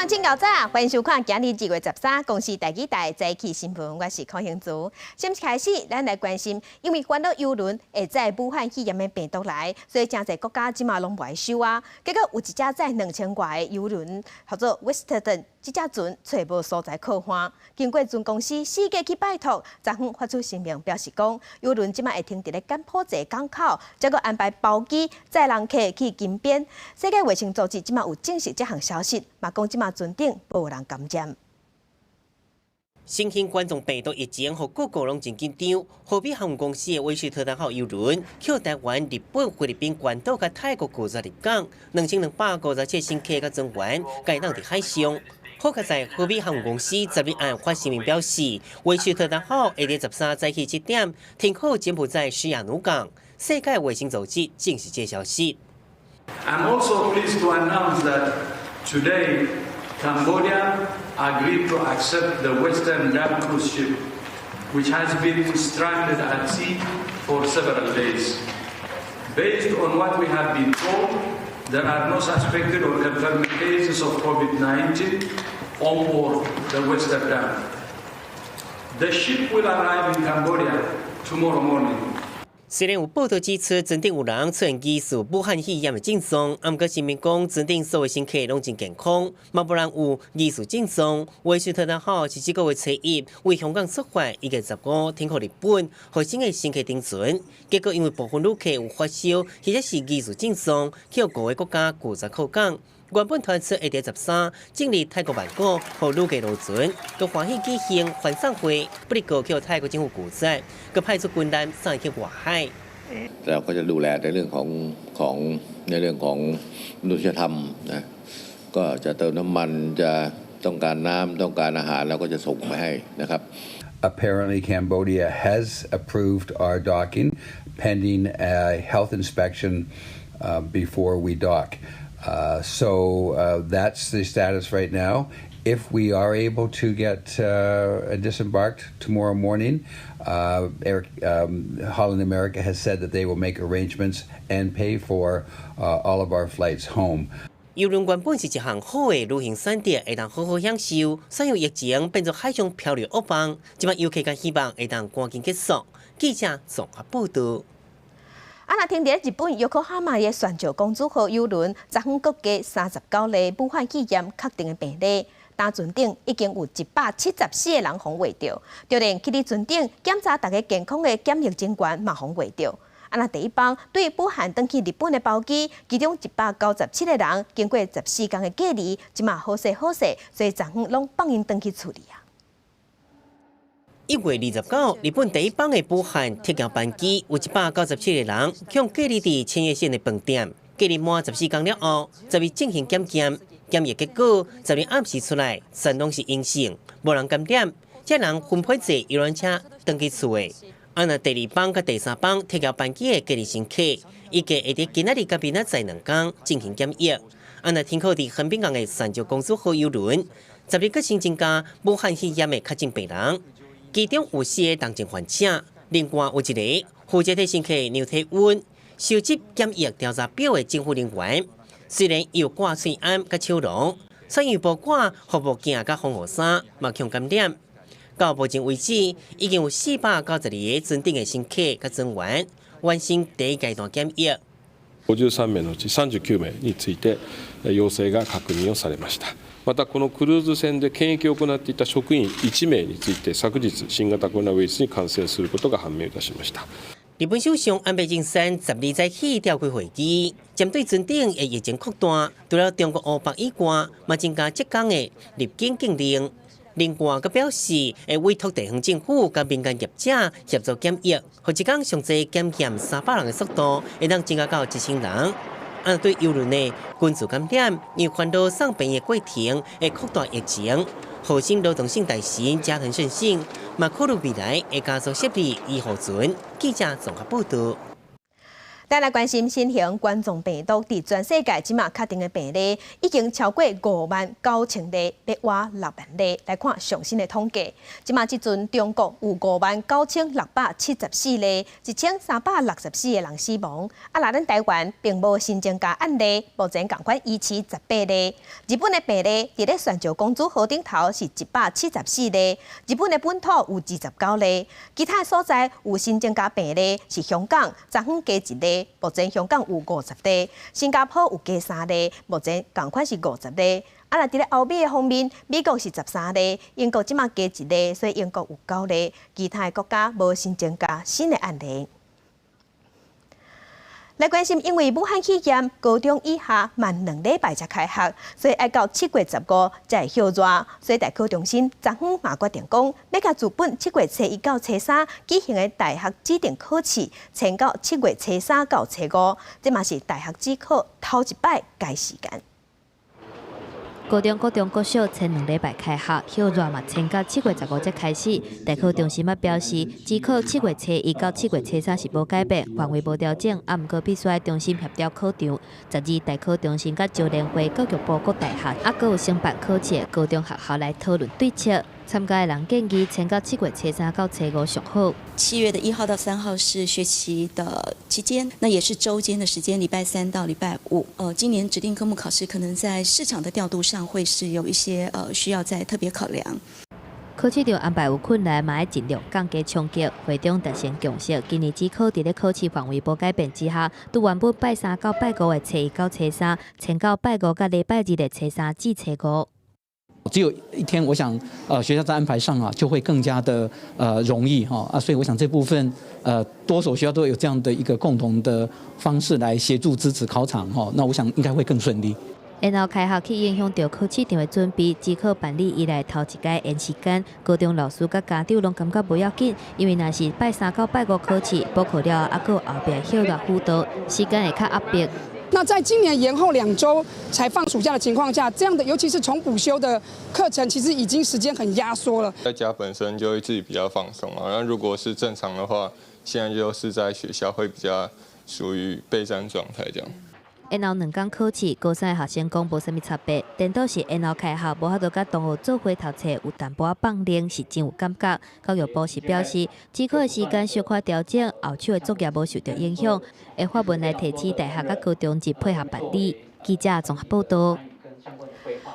上真𠢕早，歡迎收看今日2月13公視台語台早起新聞，我是康興竹。先開始，咱來關心，因為歡樂郵輪會載武漢肺炎的病毒來，所以誠濟國家這馬攏無愛收啊。結果有一隻載2000外个郵輪，號做 Westerdam，這隻船揣無所在靠岸。經過船公司四界去拜託，昨昏發出聲明表示講，郵輪這馬會停佇咧柬埔寨港口，才閣安排包機載人客去金邊。世界衛生組織這馬有證實這項消息，嘛講這馬船頂無人感染。新型冠狀病毒疫情，予各國攏真緊張。荷美航空公司的威斯特丹號郵輪，去台灣、日本、菲律賓、關島佮泰國拒絕入港，2257乘客佮船員，共困佇海上。好佳哉荷美航空公司十日暗發聲明表示，威斯特丹號會佇13早起7點停靠柬埔寨西雅努港。世界衛生組織證實這消息。 I'm also pleased to announce that today Cambodia agreed to accept the Westerdam cruise ship, which has been stranded at sea for several days. Based on what we have been told, there are no suspected or confirmed cases of COVID-19 on board the Westerdam. The ship will arrive in Cambodia tomorrow morning. 雖然有報道指出，船頂有人出現疑似武漢肺炎的症狀，毋過聲明講，船頂所有乘客攏真健康，嘛無人有疑似症狀。威斯特丹號是這個月初一為香港出發，一月15停靠日本，予新的乘客登船。結果因為部分旅客有發燒或者是疑似症狀，去予五个國家拒絕靠港。原本傳出會佇13進入泰國曼谷，予旅客落船，閣歡喜舉行歡送會，不過去予泰國政府拒絕，閣派出軍艦送去外海。 เราก็จะดูแลในเรื่องของของในเรื่องของมนุษยธรรมนะก็จะเติมน้ำมันจะต้องการน้ำต้องการอาหารเราก็จะส่งไปให้นะครับ Apparently, Cambodia has approved our docking pending a health inspection before we dock. So that's the status right now. If we are able to get disembarked tomorrow morning, Holland America has said that they will make arrangements and pay for all of our flights home. 郵輪原本是一項好的旅行選擇，會當好好享受。所以疫情變做海上漂流噩夢，這擺遊客佮希望會當趕緊結束。記者綜合報道。啊，若停佇日本玉科哈馬的船上公主號郵輪，昨昏閣加39例武漢肺炎確定的病例，單船頂已經有174個人予穢著，就連去佇船頂檢查逐家健康的檢疫人員嘛予穢著。啊，若第一班對武漢轉去日本的包機，其中197個人經過14天的隔離，這馬好勢好勢，所以昨昏攏放𪜶轉去厝裡啊。1月29，日本第一班的武漢撤僑班機有197個人，予隔離佇千葉縣的飯店，隔離滿14天了後，10日進行檢驗，檢疫結果十二暗時出來，全攏是陰性，無人感染。這人分批坐遊覽車轉去厝的。啊，若第二班佮第三班撤僑班機的隔離乘客，預計會佇今仔日佮明仔載2工進行檢疫。啊，若停靠佇橫濱港的船上公主號郵輪，十日閣新增加武漢肺炎的確診病人。其中有四个重症患者，另外有一个負責替乘客量體溫、收集檢疫調查表的政府人員。雖然有掛喙罨佮手籠，所以無掛護目鏡佮防護衫，嘛予感染。到目前為止，已經有492個船頂的乘客佮船員完成第一階段檢疫。 53名のうち39名について陽性が確認をされました。またこのクルーズ船で検疫を行っていた職員1名について昨日新型コロナウイルスに感染することが判明いたしました。日本首相安倍晉三12早起召開會議，針對船頂的疫情擴大，除了中國湖北以外，嘛增加浙江的入境禁令。另外，閣表示會委託地方政府佮民間業者協助檢疫，予一工上濟檢驗300人的速度，會當增加到1000人。啊，對郵輪的群聚感染，因為煩惱送病的過程會擴大疫情，厚生勞動省大臣加藤勝信嘛考慮未來會加速設立醫護船。記者綜合報道。咱來關心新型冠狀病毒佇全世界這馬確定的病例已經超過5萬9千例，欲倚6萬例。來看上新的統計，這馬這陣中國有5萬9674例，1364個人死亡。啊，若咱台灣並無新增加案例，目前仝款維持18例。日本的病例佇咧船上公主號頂頭是174例，日本的本土有29例，其他所在有新增加病例是香港，昨昏加一例。目前香港有50例，新加坡有加三例，目前仝款是50例。啊，若佇咧歐美的方面，美國是13例，英國這馬加一例，所以英國有九例，其他的國家無新增加新的案例。來關心，因為武漢肺炎高中以下慢2禮拜才開學，所以愛到7月15才會歇熱。所以大考中心昨昏嘛決定講，欲共自本7月初一到初三舉行的大學指定考試，遷到7月初三到初五，這嘛是大學指考頭一擺改時間。高中、國中、國小前2禮拜開學，歇熱嘛遷到七月十五才開始。大考中心嘛表示，指考7月初一到7月初三是無改變，範圍無調整，啊，毋過必須愛中心協調考場。12大考中心佮招聯會、教育部各大學，啊，閣有承辦考試的高中學校來討論對策。參加的人建議遷到7月初三到初五上好。7月的1號到3號是學期的期間，那也是週間的時間，禮拜三到禮拜五。今年指定科目考試可能在試場的調度上會是有一些需要再特別考量。考試場安排有困難，嘛愛盡量降低衝擊。會長達成共識，今年指考佇咧考試範圍無改變之下，對原本拜三到拜五的初一到初三，遷到拜五佮禮拜二的初三至初五。只有一天，我想，學校在安排上啊，就會更加的容易哈啊，所以我想這部分多所學校都有這樣的一個共同的方式來協助支持考場哈，那我想應該會更順利。然後開學去影響著考試場的準備，指考辦理以來頭一擺延時間，高中老師佮家長攏感覺無要緊，因為若是拜三到拜五考試，補課了後，閣有後壁歇熱輔導，時間會較壓迫。那在今年延後2週才放暑假的情況下，這樣的尤其是重補修的課程，其實已經時間很壓縮了。在家本身就會自己比較放鬆啊，那如果是正常的話，現在就是在學校會比較屬於備戰狀態這樣。延後兩工考試，高三的學生講無啥物差別，顛倒是延後開學，無法度佮同學做伙讀冊，有淡薄仔放冷，是真有感覺。教育部是表示，指考的時間小可調整，後手的作業無受著影響，會發文來提醒大學佮高中級配合辦理。記者綜合報道。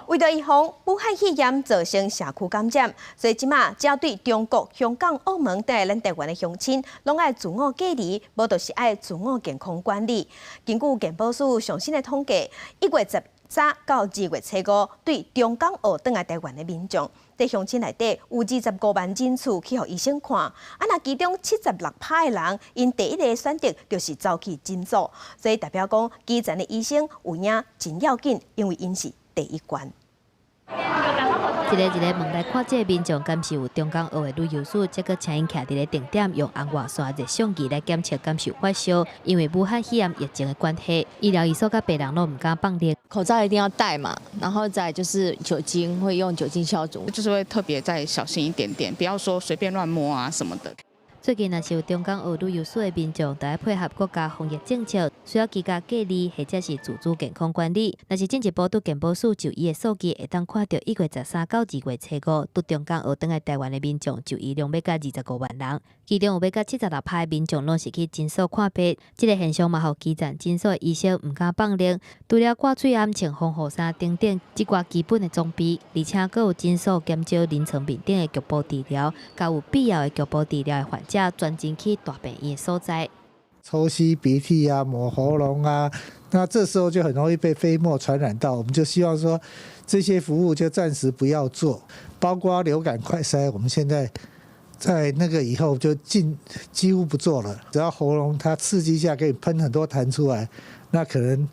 為著預防武漢肺炎造成社區感染，所以這馬只要對中國、香港、澳門轉來咱台灣的鄉親，攏愛自我隔離，無就是愛自我健康管理。根據健保署上新的統計，1月13到2月初五，對中港澳轉來台灣的民眾，佇鄉親內底有25萬人次去予醫生看，啊，若其中76趴的人，𪜶第一个選擇就是走去診所，所以代表講基層的醫生有影真要緊，因為𪜶是第一關。一个一个問來看診的民眾，敢是有中港澳的旅遊史，才閣請𪜶徛佇咧定點，用紅外線熱相機來檢測敢是有發燒。因為武漢肺炎疫情的關係，醫療醫師佮病人攏毋敢放冷。口罩一定要戴嘛，然後再就是酒精，會用酒精消毒，就是會特別再小心一點點，不要說隨便亂摸啊什麼的。最近若是有中港澳旅遊史的民眾，著愛配合國家防疫政策，需要居家隔離或者是自主健康管理。若是進一步對健保署就醫的數據，會當看著1月13到2月初五，對中港澳轉來台灣的民眾就醫量欲共25萬人，其中有欲共76趴的民眾攏是去診所看病。這个現象嘛，予基層診所的醫生毋敢放冷，除了掛喙罨、穿防護衫等等，這寡基本的裝備，而且閣有診所減少臨床面頂的局部治療，佮有必要的局部治療的患者轉進去大病院的所在。抽吸鼻涕啊，抹喉嚨啊，那這時候就很容易被飛沫傳染到。我們就希望說，這些服務就暫時不要做，包括流感快篩，我們現在在那個以後就幾乎不做了。只要喉嚨它刺激一下，給你噴很多痰出來，那可能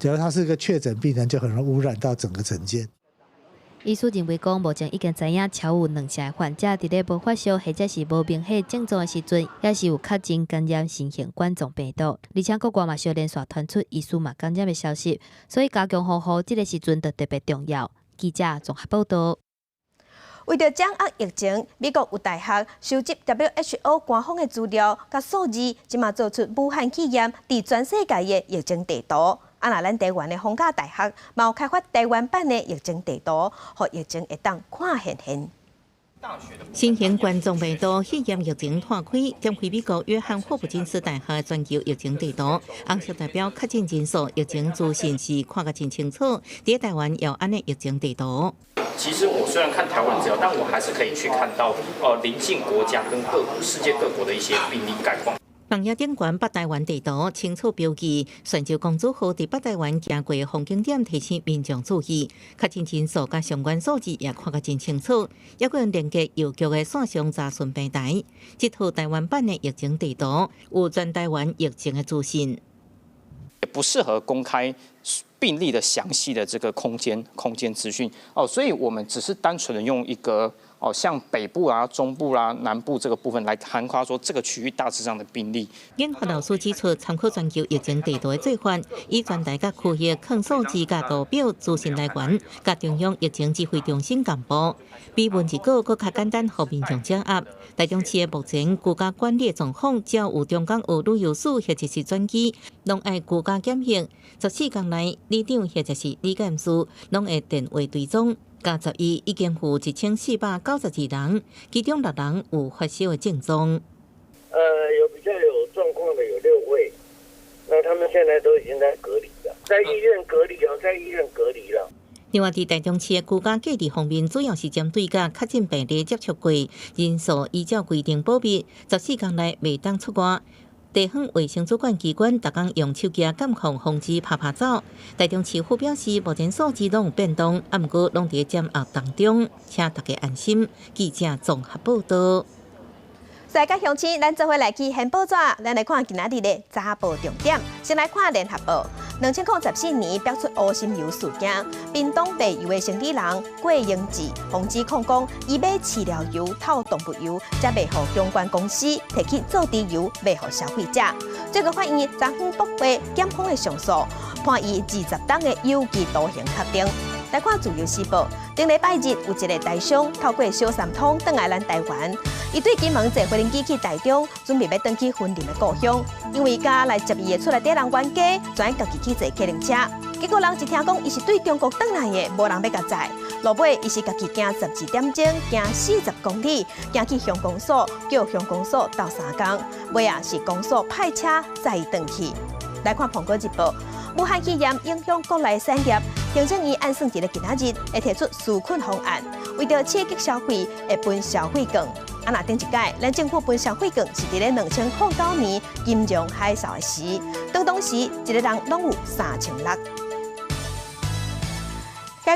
只要他是個確診病人，就很容易污染到整個診間。醫師認為講，目前已經知影超有兩成的患者佇咧無發燒或者是無明顯症狀的時陣，也是有確診感染新型冠狀病毒。而且國外嘛，相連續傳出醫師嘛感染的消息，所以加強防護，這个時陣就特別重要。記者綜合報道。為著掌握疫情，美國有大學收集 WHO 官方的資料佮數字，這馬做出武漢肺炎佇全世界的疫情地圖。啊，若咱台灣的逢甲大學嘛有開發台灣版的疫情地圖，予疫情會當看現現。新型冠狀病毒肺炎疫情拖開，點開美國約翰霍普金斯大學全球疫情地圖，紅色代表確診人數，疫情資訊是看甲真清楚。佇台灣有按呢疫情地圖。其實我雖然看台灣資料，但我還是可以去看到，鄰近國家跟各世界各國的一些病例概況。網頁頂懸北台灣地圖清楚標記，泉州公主號佇北台灣行過風景點，提醒民眾注意。確診人數佮相關數字也看甲真清楚，猶閣連結郵局的線上查詢平台。這套台灣版的疫情地圖，有全台灣疫情的資訊。也不適合公開病例的詳細的這個空間資訊哦，所以我們只是單純的用一個哦，像北部啊、中部啊、南部這個部分來涵蓋說這個區域大致上的病例。研發老師指出，參考全球疫情地圖的做法，以全台佮區域放數字佮圖表資訊來源，佮中央疫情指揮中心同步，比文字稿閣較簡單，予民眾掌握。台中市的目前居家管理狀況，只要有中港澳旅遊史或者是轉機，攏愛居家檢疫。14天內，里長或者是里幹事攏會電話追蹤。加11已經有1492人，其中六人有發燒的症狀。有比較有狀況的有六位，那他們現在都已經在隔離了，在醫院隔離哦，在醫院隔離了。另外，佇台中市的居家隔離方面，主要是針對佮確診病例接觸過人數，依照規定保密，14天內袂當出外。地方衛生主管機關逐工用手機監控防止趴趴走。台中市府表示，目前數字攏有變動，啊，毋過攏佇掌握當中，請大家安心。記者綜合報道。世界鄉親，咱做伙來去掀報紙，咱來看今仔日的早報重點。先來看聯合報，2014年爆出烏心油事件，屏東賣油的生理人郭英志，予指控講，伊買飼料油、透動物油，才賣予相關公司提去做豬油賣予消費者。最高法院昨昏駁回檢方的上訴，判伊20冬的有期徒刑確定。來看《自由時報》，頂禮拜日有一个台商透過小三通轉來咱台灣，伊對金門坐飛機去台中，準備欲轉去雲林的故鄉。因為佮來接伊的厝內底人冤家，全家己去坐客運車。結果人一聽講伊是對中國轉來的，無人欲共載。落尾伊是家己行12點鐘，行40公里，行去鄉公所，叫鄉公所鬥相共。尾仔是公所派車載伊轉去。來看《蘋果日報》，武漢肺炎影響國內產業。行政院按算佇咧今仔日會提出紓困方案，為著刺激消費，會分消費券。啊，若頂一擺，咱政府分消費券是佇咧2009年金融海嘯的時，當時一个人攏有3600。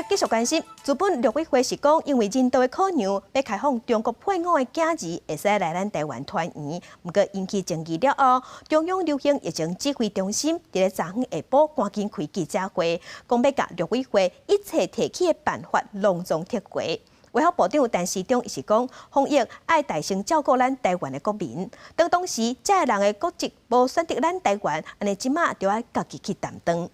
繼續關心，資本陸委會是講，因為人道的考量，欲開放中國配偶的囝兒會使來咱台灣團圓。毋過引起爭議了後，中央流行疫情指揮中心佇咧昨昏下晡趕緊開記者會，講欲共陸委會一切提起的辦法攏總撤回。衛福部長陳時中伊是講，防疫愛大聲照顧咱台灣的國民。當時這个人的國籍無選擇咱台灣，按呢這馬就愛家己去擔當。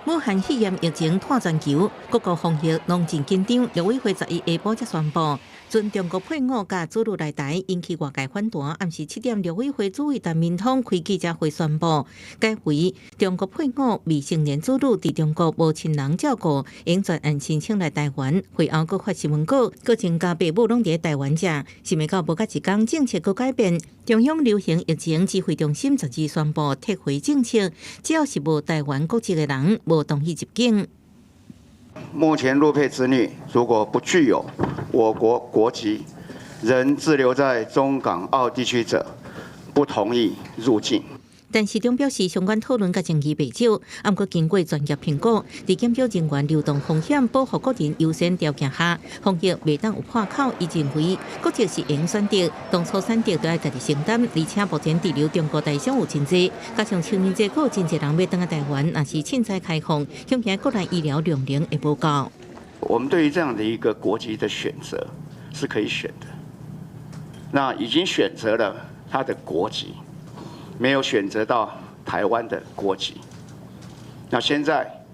武漢肺炎疫情拖全球，各國防疫攏真緊張。陸委會11下晡才宣布，準中國配偶佮子女來台，引起外界反彈。暗時7點，陸委會主委陳明通開記者會宣布，改為中國配偶未成年子女佇中國無親人照顧，應全案申請來台灣。會後閣發新聞稿，閣增加爸母攏佇台灣者。想袂到無夠一工，政策閣改變。中央流行疫情指揮中心12宣布撤回政策，只要是無台灣國籍的人，無同意入境。目前陸配子女如果不具有我國國籍，仍滯留在中港澳地區者，不同意入境。陳時中表示，相關討論佮爭議袂少，毋過經過專業評估，佇減少人員流動風險、保護國人優先條件下，防疫袂當有破口。伊認為國籍是會用選擇，當初選擇著愛家己承擔。而且目前滯留中國台商有真濟，加上清明節閣有真濟人欲轉來台灣，若是凊彩開放，恐驚國內醫療量能會無夠。我們對於這樣的一個國籍的選擇是可以選的，那已經選擇了他的國籍。沒有選擇到台灣的國籍，那現在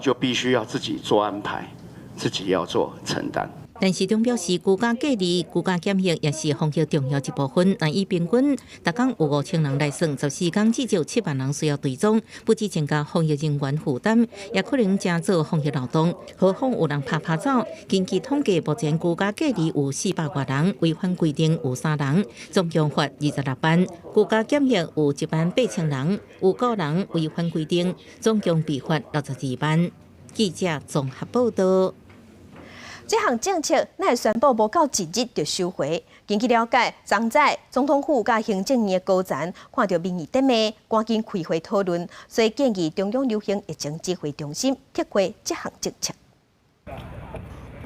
就必須要自己做安排，自己要做承擔。陳時中表示，居家隔離、居家檢疫也是防疫重要一部分。若以平均，逐工有5000人來算，14工至少7萬人需要追蹤，不只增加防疫人員負擔，也可能成做防疫漏洞。何況有人趴趴走。根據統計，目前居家隔離有400外人，違反規定有三人，總共罰26萬。居家檢疫有1萬8千人，有九人違反規定，總共被罰62萬。記者綜合報道。這項政策，哪會宣布無夠一日就收回？根據了解，昨早總統府佮行政院的高層看著民意佇罵，趕緊開會討論，所以建議中央流行疫情指揮中心撤回這項政策。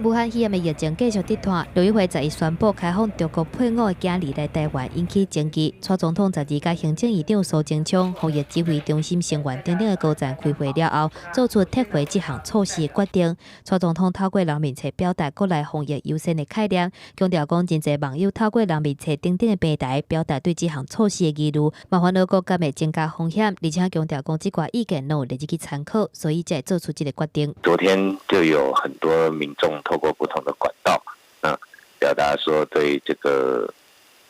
武漢肺炎的疫情繼續佇拖，陸委會十一宣布開放中國配偶的囝兒來台灣，引起爭議。蔡總統十二佮行政院長蘇貞昌、防疫指揮中心成員等等的高層開會了後，做出撤回這項措施的決定。蔡總統透過人面冊表達國內防疫優先的概念，強調講真濟網友透過人面冊等等的平台表達對這項措施的疑慮，嘛煩惱講敢會增加風險，而且強調講這寡意見攏有列入去參考，所以才會做出這个決定。昨天就有很多民眾透過不同的管道，那表達說對這個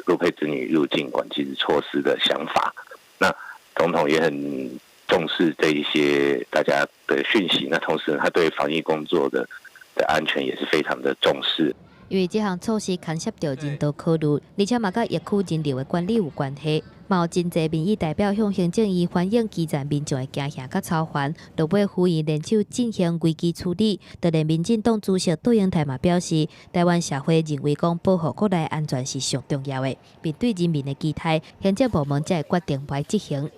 陸配子女入境管制措施的想法。那總統也很重視這一些大家的訊息。那同時，他對防疫工作的安全也是非常的重視。因為這項措施牽涉著人道考慮，而且嘛佮疫區人流的管理有關係。嘛有真濟民意代表向行政院反映基層民眾的驚嚇佮操煩，落尾呼籲聯手進行危機處理。就連民進黨主席杜英台嘛表示，台灣社會認為講保護國內安全是上重要的，面對人民的期待，行政部門才會決定來執行。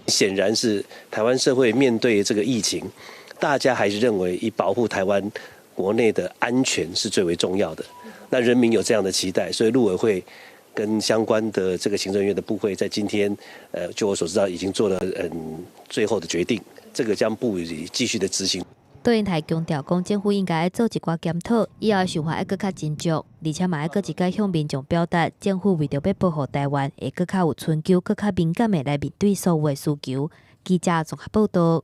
顯然是台灣社會面對這個疫情，大家還是認為以保護台灣國內的安全是最為重要的。那人民有這樣的期待，所以陸委會跟相關的這個行政院的部會，在今天，據我所知道，已經做了最後的決定，這個將不予繼續的執行。杜英台強調，講政府應該做一寡檢討，以後的想法愛閣較斟酌，而且嘛愛閣一擺向民眾表達，政府為著欲保護台灣，會閣較有春秋、閣較敏感的來面對所有的需求。記者綜合報道。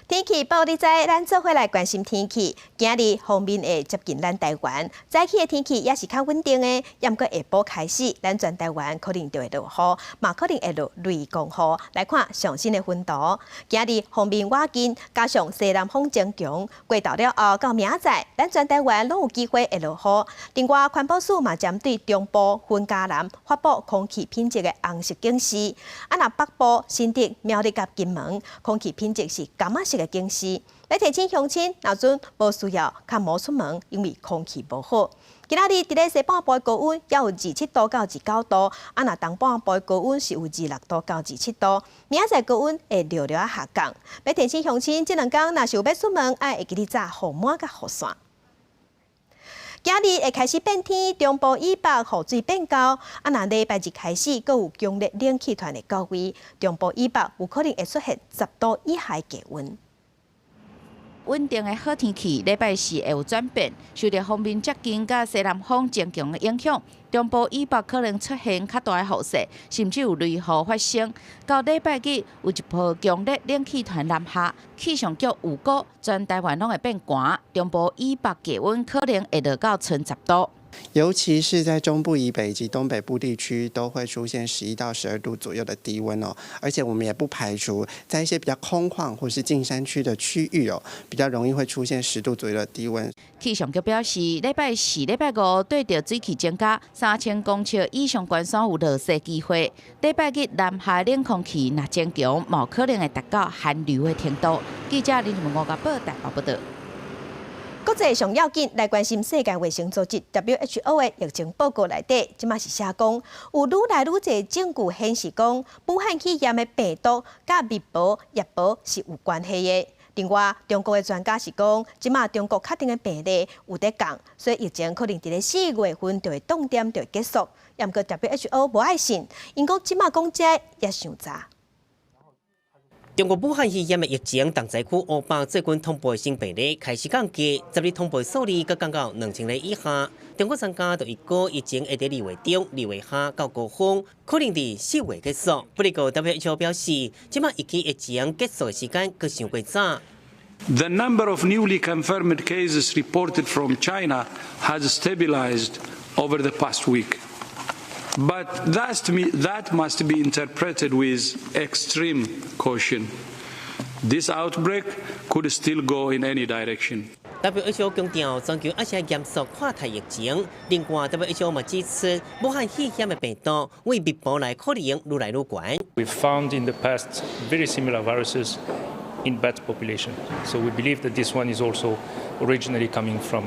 天氣報你知，咱做伙來關心天氣。今日鋒面會接近咱台灣，早起的天氣也是較穩定的。毋過下晡開始，咱全台灣可能就會落雨，嘛可能會落雷公雨。來看上新的雲圖，今日鋒面倚近，加上西南風增強，過晝了後到明仔載，咱全台灣攏有機會會落雨。另外，環保署嘛針對中部、雲嘉南發布空氣品質的紅色警示。啊，若北部、新竹、苗栗佮金門，空氣品質是柑仔色的警示，來提醒鄉親，若準無需要較無出門，因為空氣無好。今仔日佇咧西半部的高溫也有27度到29度，啊，若東半部的高溫是有26度到27度。明仔載高溫會略略下降。欲提醒鄉親，這兩工若是有欲出門，愛會記得紮雨帽佮雨傘。今日會開始變天，中部以北雨水變厚，啊，若禮拜日開始，閣有強烈冷氣團的到位，中部以北有可能會出現10度以下的低溫。穩定的好天氣，禮拜四會有轉變，受著鋒面接近佮西南風增強的影響，中部以北可能出現較大的雨勢，甚至有雷雨發生。到禮拜日有一波強烈冷氣團南下，氣象局預估全台灣攏會變寒，中部以北低溫可能會落到賰10度。尤其是在中部以北以及東北部地區，都會出現11到12度左右的低溫哦。而且我們也不排除在一些比較空曠或是近山區的區域哦，比較容易會出現10度左右的低溫。氣象局表示，禮拜四、禮拜五對著水汽增加，3000公尺以上懸山有落雪機會。禮拜日南下冷空氣若增強，嘛可能會達到寒流的程度。記者林文吳家寶台北報道。國際上要緊來關心世界衛生組織 WHO 的疫情報告內底，這馬是寫講有愈來愈濟證據顯示講，武漢肺炎的病毒佮蜜婆、葉婆是有關係的。另外，中國的專家是講，這馬中國確定的病例有佇降，所以疫情可能佇咧4月份就會凍點就會結束。毋過 WHO 無愛信，𪜶講這馬講這也傷早。中國武漢肺炎的疫情，重災區湖北最近通報新病例開始降低，10日通報數字閣降到2000例以下。中國專家就預估疫情會佇2月中、2月下到高峰，可能佇4月結束。不過 WHO 表示，這馬預期疫情結束的時間閣傷過早。The number of newly confirmed cases reported from China has stabilized over the past week. But that must be interpreted with extreme caution. This outbreak could still go in any direction. WHO 強調，全球猶是嚴肅看待疫情。另外，WHO 嘛指出，武漢肺炎的病毒對蜜蜂來可能愈來愈懸。 We found in the past very similar viruses in bat population, so we believe that this one is also originally coming from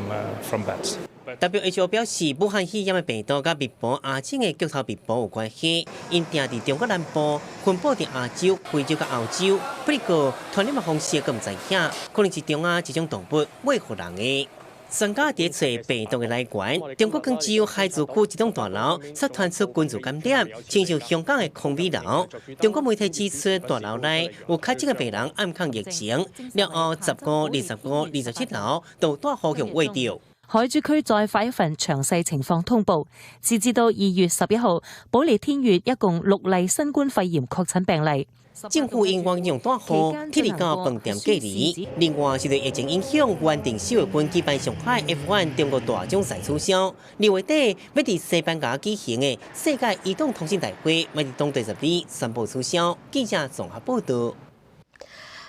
bats. WHO 表示，武漢肺炎的病毒佮蜜蜂亞種的菊頭蜜蜂有關係，𪜶定佇中國南部，分布佇亞洲、非洲佮歐洲。不過，傳染的方式閣毋知影，可能是中亞這種動物餵予人的。專家佇揣病毒的來源，中國廣州海珠區一棟大樓煞傳出群聚感染，親像香港的康美樓。中國媒體指出，大樓內有確診的病人暗崁疫情，了後15、25、27樓都大雨予餵著。海珠區再發一份詳細情況通報，截至到2月11號，保利天悅一共6例新冠肺炎確診病例。政府因為用大雨，撤離到飯店隔離。另外，受到疫情影響，原定4月份舉辦上海 F1 中國大獎賽取消。2月底欲佇西班牙舉行的世界移動通信大會，嘛佇當地12宣布取消。記者綜合報道。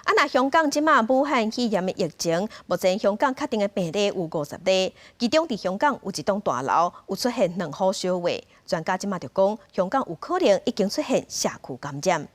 啊，若香港這馬武漢肺炎的疫情，目前香港確定的病例有50例，其中佇香港有一棟大樓有出現兩戶小話，專家這馬就講，香港有可能已經出現社區感染。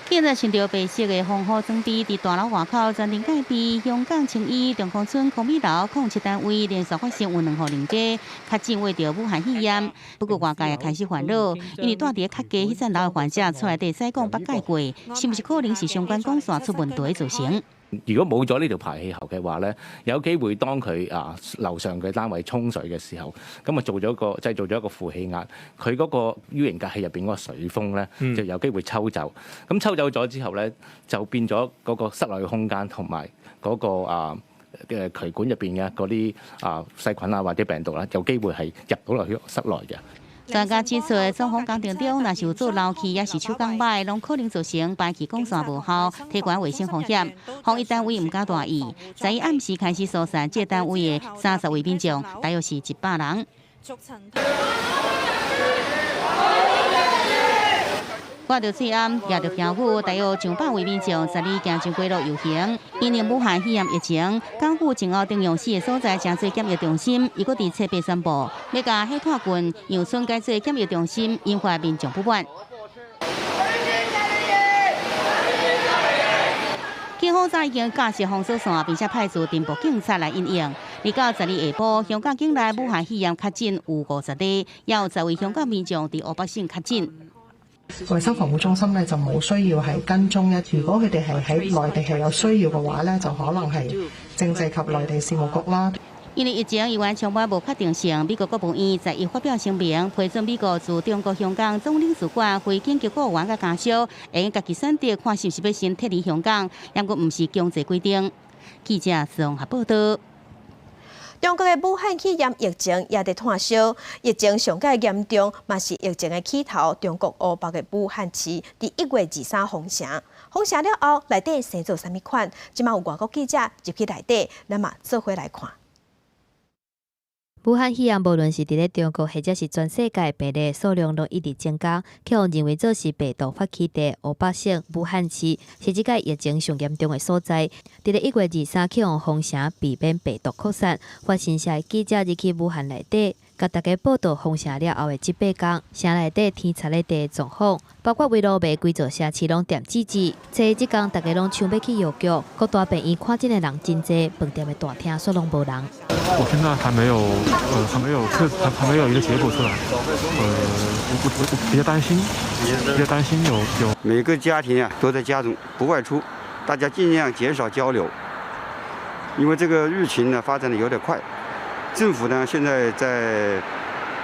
警察穿著白色的防護裝備，佇大樓外口全程戒備。香港青衣中康村康美樓07單位連續發生有兩戶人家確診罹著武漢肺炎，不過外界也開始煩惱，因為住佇較低彼層樓的患者出來地使講捌蓋過，是毋是可能是相關管線出問題造成？如果冇咗呢條排氣喉嘅話咧，有機會當佢啊樓上嘅單位沖水嘅時候，咁啊做咗個製造咗一個負氣壓，佢嗰個 U 型隔氣入邊嗰個水封咧，就有機會抽走。咁抽走咗之後咧，就變咗嗰個室內嘅空間同埋嗰個啊嘅渠管入邊嘅嗰啲啊細菌啊或者病毒啦，有機會係入到落去室內嘅。專家指出，裝潢工程中，若是有做樓氣，抑是手工擺，攏可能造成排氣管線無效，提懸衛生風險。防疫單位毋敢大意，11暗時開始疏散這個單位的30位民眾，大約是100人。掛著喙罨，舉著標語，大約上百位民眾12行上街路遊行。因應武漢肺炎疫情，港府前後定用四個所在成做檢疫中心，伊閣佇七八宣布，欲共火炭郡楊村改做檢疫中心，引發民眾不滿。警方早已經架設封鎖線，並且派駐巡捕警察來因應。而到12下晡，香港境內武漢肺炎確診有50例，也有10位香港民眾佇湖北省確診。衛生防護中心咧就冇需要係跟蹤一，如果佢哋係喺內地係有需要嘅話咧，就可能係政制及內地事務局啦。因為疫情依然充滿無確定性，美國國務院11發表聲明，批准美國駐中國香港總領事館非緊急僱員佮家屬，會用家己選擇看是毋是欲先撤離香港，毋過毋是強制規定。記者綜合報道。中國的武漢肺炎疫情也佇湠燒，疫情上蓋嚴重，嘛是疫情的起頭。中國湖北的武漢市佇1月23封城，封城了後，內底生做啥物款？這馬有外國記者入去內底，咱嘛做伙來看。武漢肺炎無論是佇咧中國，或者是全世界，病例數量攏一直增加，予人認為做是病毒發起地湖北省武漢市是這個疫情上嚴重的所在。佇咧1月23予人封城，避免病毒擴散。法新社記者入去武漢內底，共大家報道封城了後的這八工，城內底天賊咧地狀況，包括圍路賣規座城市攏恬吱吱。初一這工大家攏搶欲去藥局，各大病院看診的人真濟，飯店的大廳煞攏無人。我現在還沒有，還沒有測，還沒有一個結果出來，我比較擔心，比較擔心有。每個家庭啊都在家中不外出，大家盡量減少交流，因為這個疫情呢發展的有點快，政府呢現在在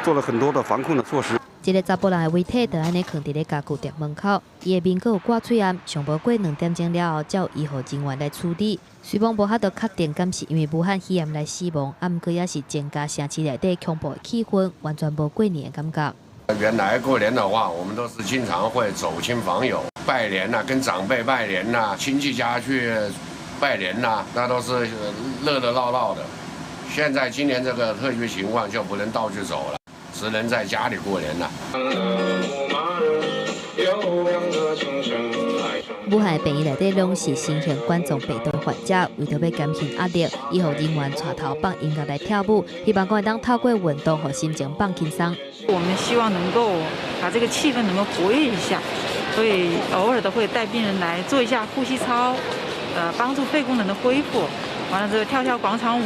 做了很多的防控的措施。一個查埔人的遺體就按呢囥佇咧家具店門口，伊的面閣有掛喙罨，上無過2點鐘了後，才有醫護人員來處理。雖罔無法度確定，敢是因為武漢肺炎來死亡，啊，毋過也是增加城市內底恐怖的氣氛，完全無過年的感覺。原來過年的話，我們都是經常會走親訪友，拜年呐，跟長輩拜年呐，親戚家去拜年呐，那都是熱熱鬧鬧的。現在今年這個特殊情況就不能到處走了，只能在家裡過年了。武漢病院內底攏是新型冠狀病毒患者，為著欲減輕壓力，醫護人員帶頭放音樂來跳舞，希望講會當透過運動，予心情放輕鬆。我們希望能夠把這個氣氛能夠活躍一下，所以偶爾都會帶病人來做一下呼吸操，幫助肺功能的恢復。完了之後跳跳廣場舞，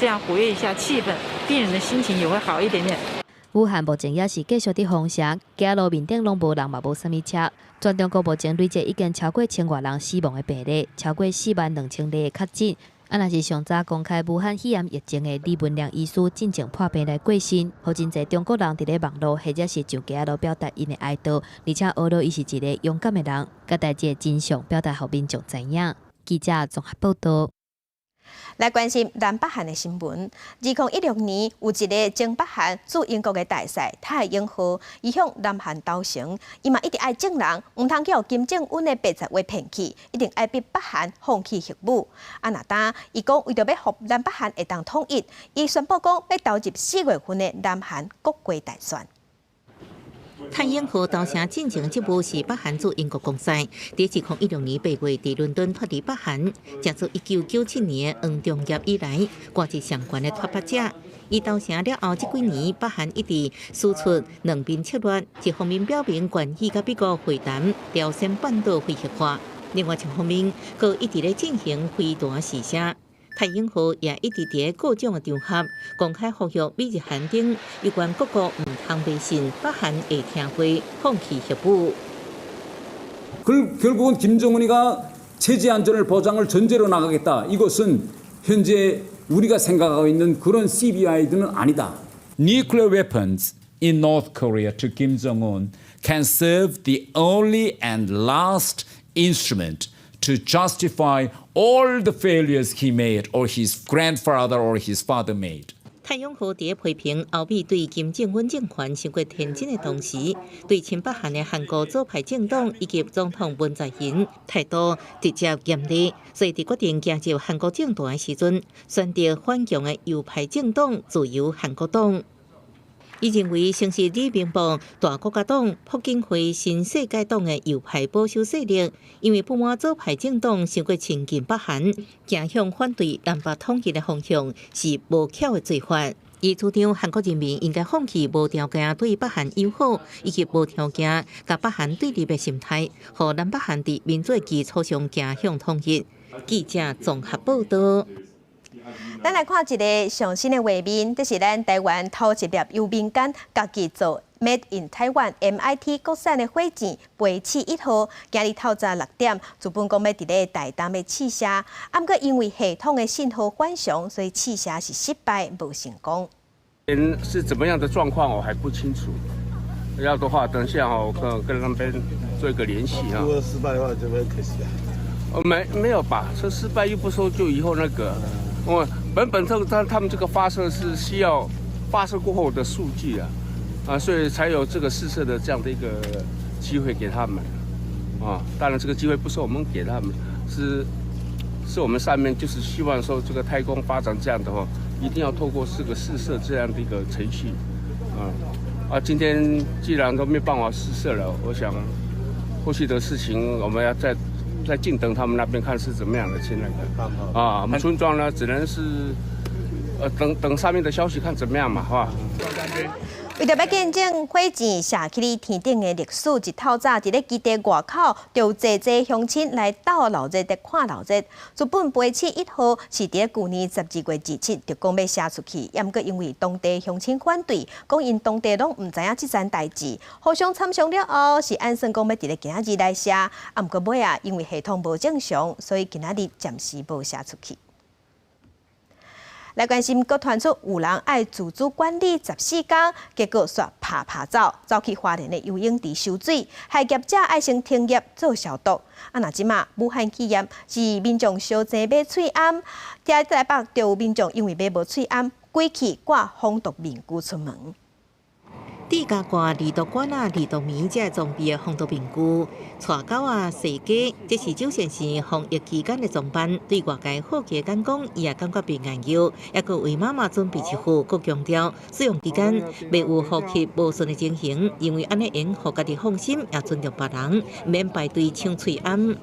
這樣活躍一下氣氛，病人的心情也會好一點點。武漢目前也是繼續佇封城，街路面頂攏無人嘛，無啥物車。全中國目前累計已經超過千外人死亡的病例，超過4萬2千例的確診。啊，若是上早公開武漢肺炎疫情的李文亮醫師進前破病來過身，予真濟中國人佇咧網路或者是上街仔路表達𪜶的哀悼，而且呵咾伊是一个勇敢的人，共代誌的真相表達予民眾知影。記者綜合報道。來關心南北韓的新聞。2016年，有一个前北韓駐英國的大使太英浩，伊向南韓投誠，伊嘛一直愛眾人，毋通予金正恩的白賊話騙去，一定愛逼北韓放棄核武。啊，若當伊講為著欲予南北韓會當統一，伊宣布講欲投入4月份的南韓國會大選。太英浩投誠進前職務是北韓駐英國公使，佇2016年8月佇倫敦脫離北韓，正自1997年黃中業以來，官職上懸的脫北者。伊投誠了後，這幾年北韓一直輸出兩邊策略，一方面表明願意佮美國會談，朝鮮半島非核化；另外一方面，閣一直咧進行飛彈試射。太英浩也一直佇各種的場合公開呼籲美日韓等有關各國毋通迷信北韓會聽話放棄核武。 결국은 김정은이가 체제 안전을 보장을 전제로 나가겠다. 이것은 현재 우리가 생각하고 있는 그런 CVID는 아니다. Nuclear weapons in North Korea to Kim Jong-un can serve the only and last instrument to justify all the failures he made or his grandfather or his father made. 太勇浩佇批評歐美對金正恩政權傷過天真的同時，對親北韓的韓國左派政黨以及總統文在寅態度直接嚴厲，所以佇決定加入韓國政壇的時陣，選擇反共的右派政黨自由韓國黨。伊認為，成是李明博大國家黨、朴槿惠新世界黨的右派保守勢力，因為不滿左派政黨傷過親近北韓，走向反對南北統一的方向是無巧的做法。伊主張韓國人民應該放棄無條件對北韓友好，以及無條件共北韓對立的心態，予南北韓佇民主的基礎上走向統一。記者綜合報道。咱來看一个上新的畫面，這是咱台灣頭一粒由民間家己做 Made in Taiwan MIT 國產的火箭飛鼠1號，今日透早6點，原本講欲佇咧台東欲試射，啊，毋過因為系統的信號反常，所以試射是失敗，無成功。是怎麼樣的狀況，我還不清楚。要的話，等下我跟那邊做一個聯繫啊。如果失敗的話，就會可惜啊。哦，沒有吧？這失敗又不說就以後那個。我本本這個他們這個發射是需要發射過後的數據啊，啊，所以才有這個試射的這樣的一個機會給他們，啊，當然這個機會不是我們給他們，是我們上面就是希望說這個太空發展這樣的話，一定要透過這個試射這樣的一個程序，啊啊，今天既然都沒辦法試射了，我想後續的事情我們要再靜等他們那邊看是怎麼樣的去那個啊，我們村莊呢只能是，等等上面的消息看怎麼樣嘛，哈。為著欲見證火箭射去咧天頂的歷史，一透早佇咧基地外口，就有濟濟鄉親來鬥鬧熱，佇看鬧熱。原本飛鼠1號是佇咧舊年12月27就講欲射出去，毋過因為當地鄉親反對，講𪜶當地攏毋知影這層代誌，互相參詳了後，是按算講欲佇咧今仔日來射，啊，毋過尾仔，因為系統無正常，所以今仔日暫時無射出去。來關心，閣傳出有人愛自主管理14工，結果煞拍拍走，走去花蓮的游泳池泅水，害業者愛先停業做消毒。啊，若這馬武漢肺炎是民眾相爭買喙罨，佇台北就有民眾因為買無喙罨，規氣掛防毒面具出門。戴加掛離毒管啊、離毒棉這裝備的防毒面具、帶狗啊、洗家，這是酒線時防疫期間的裝扮。對外界好奇的講講，伊也感覺袂緣由，猶閣為媽媽準備一副，閣強調使用期間袂有呼吸無順的情形，因為按呢會予家己放心，也尊重別人，毋免排隊搶喙罨。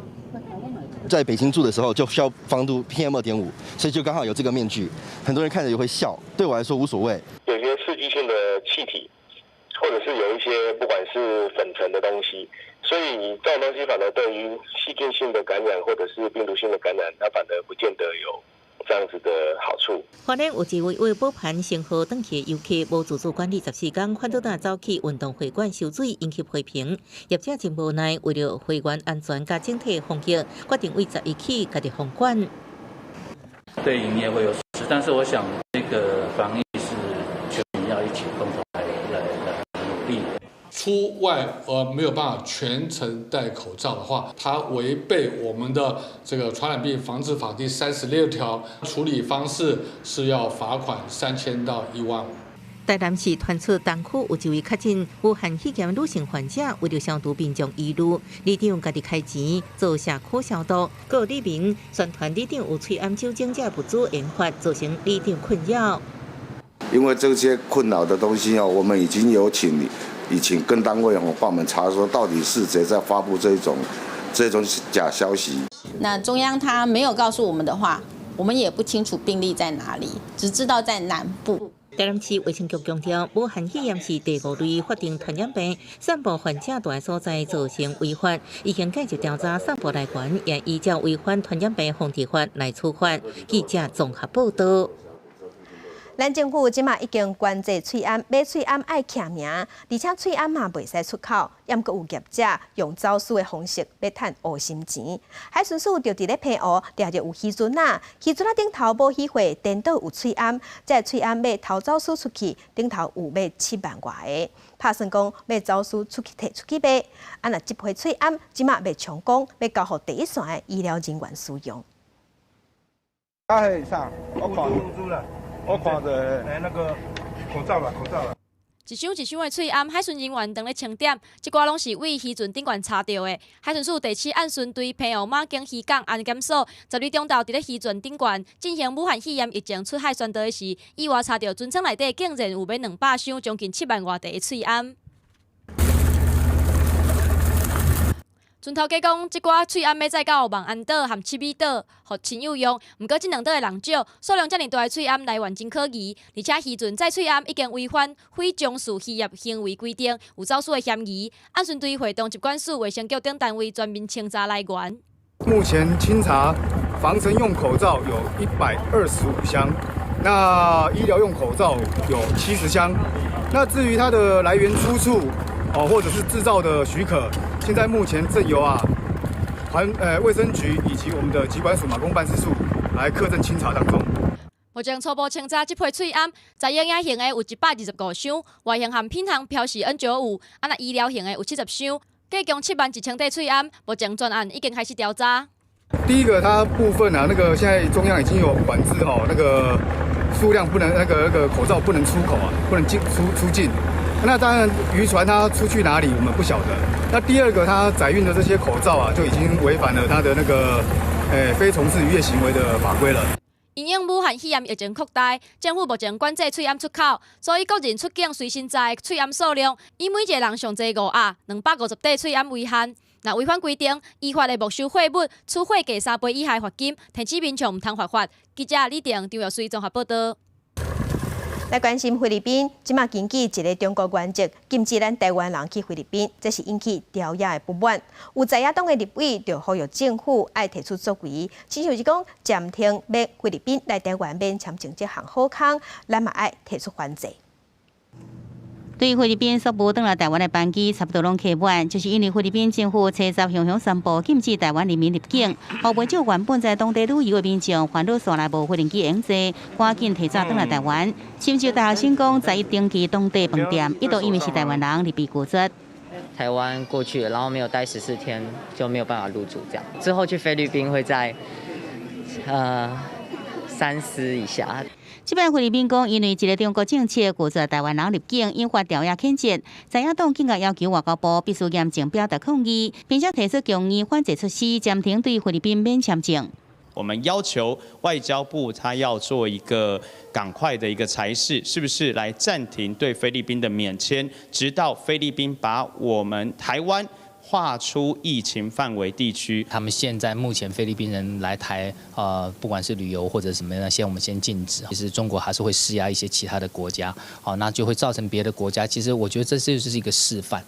在北京住的時候就需要防毒 PM 2.5，所以就剛好有這個面具，很多人看着也會笑，對我來說無所謂。有些刺激性的氣體，或者是有一些不管是粉塵的東西，所以這種東西反而對於細菌性的感染或者是病毒性的感染，它反而不見得有這樣子的好處。花蓮有一位為寶盤乘號轉去的遊客，無自主管理14天，反倒轉走去運動會館收水，引起批評。業者真無奈，為著會員安全佮整體防疫，決定對11起家己封館。對營業會有損失，但是我想這個防疫是全民要一起共同來努力。出外而沒有辦法全程戴口罩的話，它違背我們的這個傳染病防治法第36條，處理方式是要罰款3000到1萬5。台南市傳出東區有一位確診武漢肺炎女性患者，為著消除民眾疑慮，里長家己開錢做社區消毒，閣有里民宣傳里長有喙罨酒精這物資研發，造成里長困擾。因為這些困擾的東西哦，我們已經有請。已經跟單位哦幫我們查，說到底是誰在發布這種假消息。那中央他沒有告訴我們的話，我們也不清楚病例在哪裡，只知道在南部。台南市衛生局強調，武漢肺炎是第五類法定傳染病，散布患者蹛的所在造成違法，已經介入調查散布來源，也依照違反傳染病防治法來處罰。記者綜合報道。咱政府這馬已經管制喙罨，買喙罨愛簽名，而且喙罨嘛袂使出口，猶閣有業者用走私的方式欲趁烏心錢。海巡署就佇咧澎湖掠著有漁船仔，漁船仔頂頭無漁貨，顛倒有喙罨，這个喙罨欲偷走私出去，頂頭有欲7萬外个，拍算講欲走私出去提出去賣。啊，若這批喙罨這馬欲充公，欲交予第一線的醫療人員使用。啊，啥？我看。我看著，欸，那個口罩啦，口罩啦。一箱一箱的喙罨，海巡人員當咧清點，這寡攏是對漁船頂懸查著的。海巡署第七岸巡隊澎湖馬景漁港安檢所，12中晝佇咧漁船頂懸進行武漢肺炎疫情出海宣導時，意外查著船艙內底竟然有欲200箱，將近7萬外塊的喙罨。船頭家講，這寡喙罨欲載到望安島和七美島，予親友用。毋過，這兩島的人少，數量遮爾大的喙罨來源真可疑。而且，漁船載喙罨已經違反非從事漁業行為規定，有走私的嫌疑。岸巡隊會同疾管署、衛生局等單位全面清查來源。目前清查防塵用口罩有125箱，那醫療用口罩有70箱。那至於它的來源出處，哦，或者是製造的許可，現在目前正由啊環衛生局以及我們的疾管署馬公辦事處來課證清查當中。目前初步清查這批喙罨，在營養型的有125箱，外形和品項標示 N95，啊若醫療型的有70箱，計共7萬1千塊喙罨。目前專案已經開始調查。第一個，它部分啊，那個現在中央已經有管制哦，那個數量不能，那個口罩不能出口啊，不能進出出境。那當然，漁船它出去哪裡，我們不曉得。那第二個，它載運的這些口罩啊，就已經違反了它的那個，非從事漁業行為的法規了。因應武漢肺炎疫情擴大，政府目前管制喙罨出口，所以個人出境隨身載喙罨數量，以每一個人上濟五盒250塊喙罨為限。若違反規定，依法會沒收貨物，處貨價3倍以下罰金，提醒民眾毋通犯法。記者李定、張藥水綜合報道。來關心菲律賓，這馬根據一个中國原則，禁止咱台灣人去菲律賓，這是引起朝野的不滿。有在野黨的立委就呼籲政府愛提出作為，親像是講暫停欲菲律賓來台灣免簽證這項好康，咱嘛愛提出反制。對菲律賓宣布轉來台灣的班機差不多攏客滿，就是因為菲律賓政府初十雄雄宣布禁止台灣人民入境，予袂少原本在當地旅遊的民眾煩惱煞來無飛行機通坐，趕緊提早轉來台灣。甚至大學生講，在登記當地飯店，一度因為是台灣人而被拒絕。台灣過去，然後沒有待14天就沒有辦法入住，這樣之後去菲律賓會再三思一下。這擺菲律賓講，因為一個中國政策拒絕臺灣人入境，引發朝野譴責。在野黨更加要求外交部必須嚴正表達抗議，並且提出強硬反制措施，暫停對菲律賓免簽證。我們要求外交部，他要做一個趕快的一個裁示，是不是來暫停對菲律賓的免簽，直到菲律賓把我們台灣劃出疫情範圍地區。他們現在目前菲律賓人來台，不管是旅遊或者什麼樣，先我們先禁止。其實中國還是會施壓一些其他的國家，好，那就會造成別的國家。其實我覺得這就是一個示範。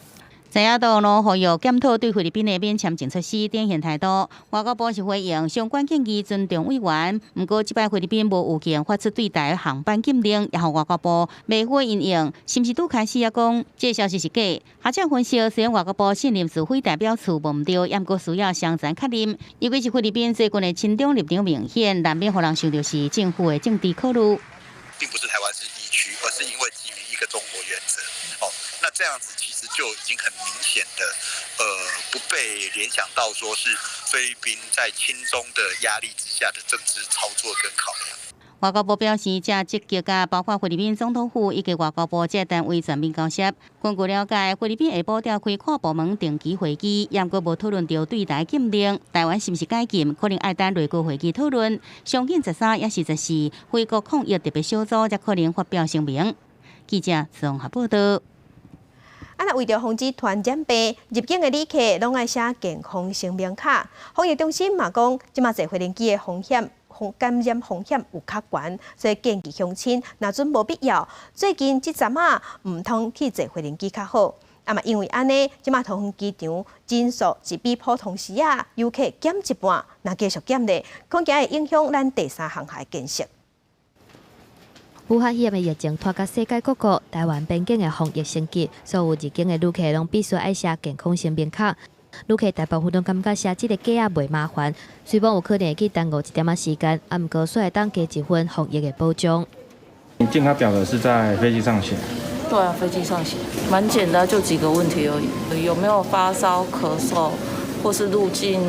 在野黨囉呼籲檢討對菲律賓的免簽證措施，展現態度。外交部是回應相關建議，尊重委員。毋過，這擺菲律賓無預見發出對台航班禁令，也予外交部未會因應，是毋是拄開始也講這個消息是假？學者分析，雖然外交部信任駐菲代表處無毋對，毋過需要詳查確認。尤其是菲律賓最近的親中立場明顯，難免予人想著是政府的政治考慮。並不是台灣是疫區，而是因為基於一個中國原則。哦，那這樣子其實就已經很明顯的，不被聯想到說是菲律賓在親中的壓力之下的政治操作跟考量。外交部表示，正積極佮包括菲律賓總統府以及外交部這單位全面交涉。根據了解，菲律賓下晡召開跨部門定期會議，毋過無討論著對台禁令，台灣是毋是解禁，可能愛等內閣會議討論。上緊13抑是14，菲國抗疫特別小組才可能發表聲明。記者綜合報道。啊，若為著防止傳染病，入境的旅客攏愛寫健康聲明卡。防疫中心嘛講，這馬坐飛行機的風險、感染風險有較懸，所以建議鄉親若準無必要，最近這陣仔毋通去坐飛行機較好。啊嘛，因為按呢，這馬桃園機場人數是比普通時仔遊客減一半，若繼續減咧，恐驚會影響咱第三航廈建設。武漢肺炎的疫情拖到世界各國，台灣邊境的防疫升級，所有入境的旅客攏必須愛寫健康聲明卡。旅客大部分攏感覺寫這個卡仔袂麻煩，雖罔有可能會去耽誤一點仔時間，啊，毋過煞會當加一份防疫的保障。你健康表格是在飛機上寫？對啊，飛機上寫，蠻簡單，就幾個問題而已。有沒有發燒、咳嗽，或是入境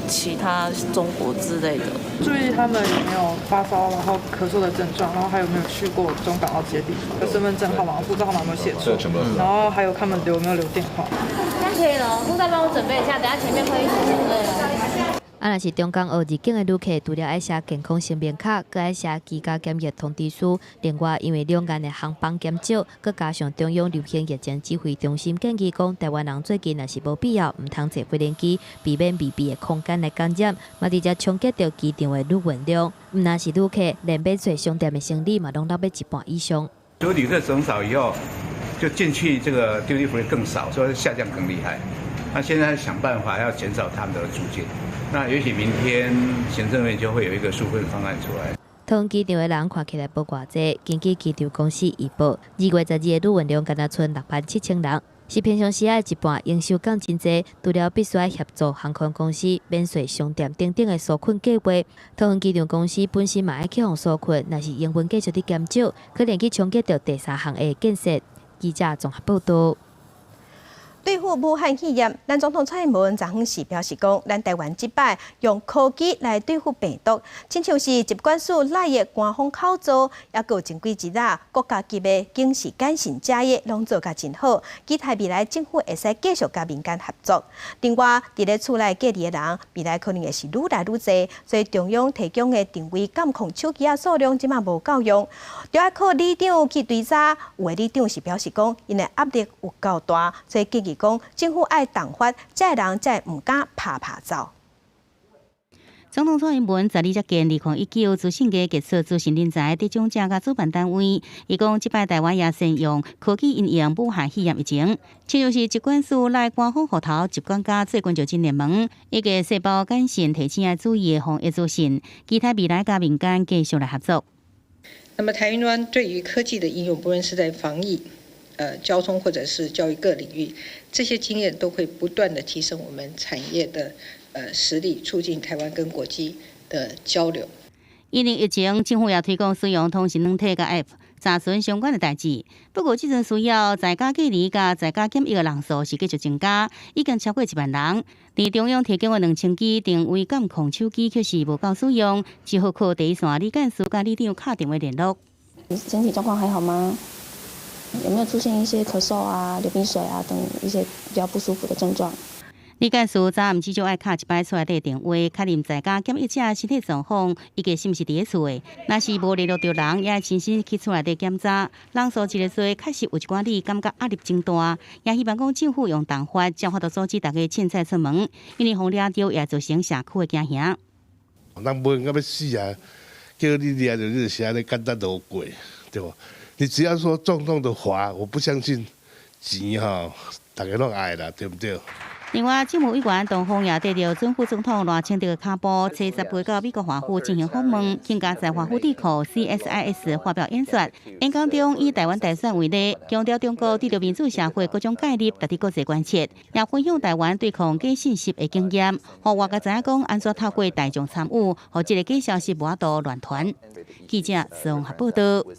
其他中國之類的？注意他們有沒有發燒，然後咳嗽的症狀，然後還有沒有去過中港澳這些地方？身份證號碼、護照號碼有沒有寫錯？然後還有他們留沒有留電話？這樣可以了，護照幫我準備一下，等下前面會一起對。啊，若是中港澳入境的旅客，除了愛寫健康聲明卡，閣愛寫居家檢疫通知書。另外，因為兩岸的航班減少，閣加上中央流行疫情指揮中心建議講，台灣人最近若是無必要，毋通坐飛行機，避免密閉的空間來感染，嘛直接衝擊著機場的旅運量。毋但是旅客，連免稅商店的生意嘛，攏落欲一半以上。所以旅客減少以後，就進去這個 duty free 更少，所以下降更厲害。那現在想辦法要減少他們的租金。那也許明天行政院就會有一個紓困方案出來。桃園機場的人看起來無偌濟，根據機場公司預報，2月12的旅運量干焦賰6萬7千人，是平常時的一半，營收降真濟。除了必須愛協助航空公司、免稅商店等等的紓困計劃，桃園機場公司本身嘛愛去予紓困，若是營運繼續佇減少，可能去衝擊著第三航廈的建設。記者綜合報道。對付武漢肺炎，咱總統蔡英文昨昏時表示講，咱台灣這擺用科技來對付病毒，親像是疾管署內的官方口罩，抑閣有前幾日啊國家級的警示簡訊遮的攏做甲真好，期待未來政府會使繼續佮民間合作。另外，佇咧厝內隔離的人，未來可能會是愈來愈濟，所以中央提供的定位監控手機仔數量這馬無夠用，著愛靠里長去追查。有的里長是表示講，𪜶的壓力有夠大，所以建議講政府愛重罰，這个人才會毋敢拍拍走。總統蔡英文十二接見2019資訊界傑出資訊人才得獎者佮主辦單位，伊講這擺台灣也善用科技因應武漢肺炎疫情，親像是疾管署內官方戶頭疾管家最近就真聯盟，以及細胞簡訊提醒愛注意的防疫資訊，期待未來佮民間繼續來合作。那麼台灣對於科技的應用，不論是在防疫、交通或者是教育各領域，這些經驗都會不斷的提升我們產業的實力，促進台灣跟國際的交流。因應疫情，政府也推廣使用通訊軟體佮 App 查詢相關的代誌。不過，這陣需要在家隔離佮在家檢疫的人數是繼續增加，已經超過1萬人。佇中央提供的2000支定位監控手機卻是無夠使用，只好靠第一線里幹事佮里長敲電話聯絡。身體狀況還好嗎？有沒有出現一些咳嗽啊、流鼻水啊等一些比較不舒服的症狀？李幹事昨暗至少愛敲一擺厝內底電話，確認在家檢疫者身體狀況，以及是毋是佇咧厝的。若是無聯絡著人，也愛親身去厝內底檢查。人數真濟，確實有一寡你感覺壓力真大，也希望講政府用重罰，才有法度阻止大家凊彩出門，因為予掠著也造成社區的驚嚇。人無閒到欲死啊！叫你掠著你就是按呢簡單就過，對無？你只要說重重的罰，我不相信錢吼，大家攏愛啦，對毋對？另外，政務委員唐鳳也綴著準副總統賴清德的跤步，初十八到美國華府進行訪問，更加在華府智庫 CSIS 發表演說。演講中以台灣大選為例，強調中國對著民主社會各種介入，值得國際關切，也分享台灣對抗假信息的經驗，予外界知影講按怎透過大眾參與，予這個假消息無法度亂傳。記者綜合報道。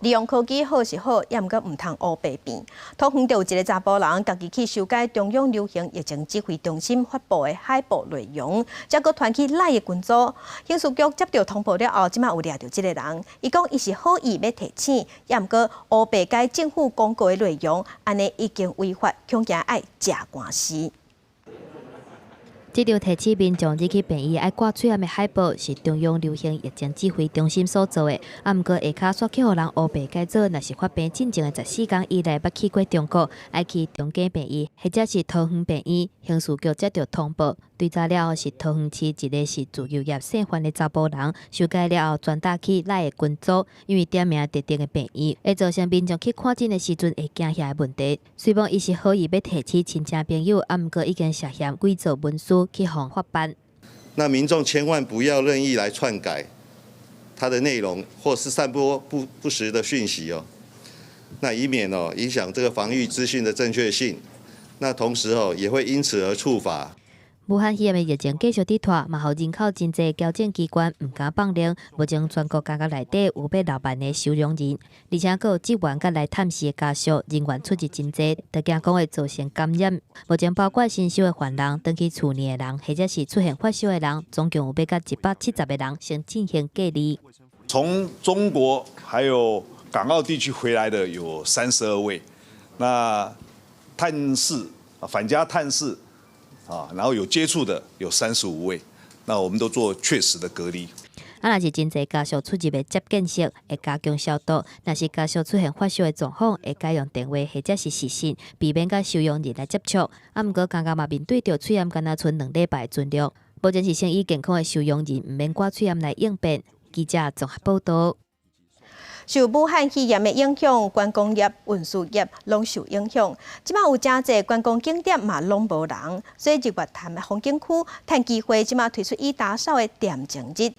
利用科技好是好，也毋過毋通烏白變。桃園就有一個查埔人，家己去修改中央流行疫情指揮中心發布的海報內容，才閣傳去 LINE 的群組。刑事局接著通報了後，這馬有掠著這個人。伊講伊是好意欲提醒，也毋過烏白改政府公告的內容，按呢已經違法，恐驚愛食官司。這張提醒民眾入去病院愛掛喙罨的海報，是中央流行疫情指揮中心所做的。啊，毋過下跤煞去予人烏白改做，若是發病進前的14工以內捌去過中國，愛去長庚病院或者是桃園病院，刑事局接著通報，追查了後是桃園市一个是自由業姓范的查埔人，修改了後轉達去 LINE 的群組，因為點名特定的病院，會造成民眾去看診的時陣會驚嚇的問題。雖罔伊是好意欲提醒親戚朋友，啊，毋過已經涉嫌偽造文書去予法辦。那民眾千萬不要任意來篡改它的內容，或是散播不實的訊息哦。那以免哦影響這個防疫資訊的正確性。那同時哦也會因此而觸法。武漢肺炎的疫情繼續佇拖，嘛予人口真濟，矯正機關毋敢放冗。目前全國監獄內底有欲6萬个收容人，而且閣有職員佮來探視的家屬人員出入真濟，就驚講會造成感染。目前包括新收的犯人、轉去厝內的人，或者是出現發燒的人，總共有欲甲170個人先進行隔離。從中國還有港澳地區回來的有32位，那探視返家探視。啊，然後有接觸的有35位，那我們都做確實的隔離。啊，若是真濟家屬出入的接見室，會加強消毒；若是家屬出現發燒的狀況，會改用電話或者是視訊，避免佮收容人來接觸。啊，毋過監獄嘛面對著喙罨敢若賰2禮拜的存量，目前是先以健康的收容人毋免掛喙罨來應變。記者綜合報道。受武漢肺炎的影響，觀光業、運輸業攏受影響。這馬有誠濟觀光景點嘛攏無人，所以日月潭的風景區趁機會，這馬推出以打掃的恬靜日，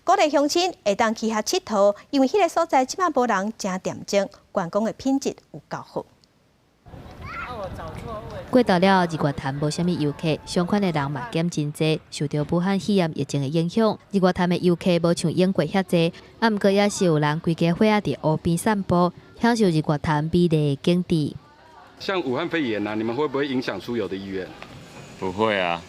鼓勵鄉親會當去遐𨑨迌，因為彼个所在這馬無人，誠恬靜，觀光的品質有夠好。過頭了，日月潭無啥物遊客，相款的人嘛減真濟。受著武漢肺炎疫情的影響，日月潭的遊客無像往過遐濟，啊，毋過也是有人規家伙仔佇湖邊散步，享受日月潭美麗的景致。像武漢肺炎啊，你們會不會影響出遊的意願？不會啊，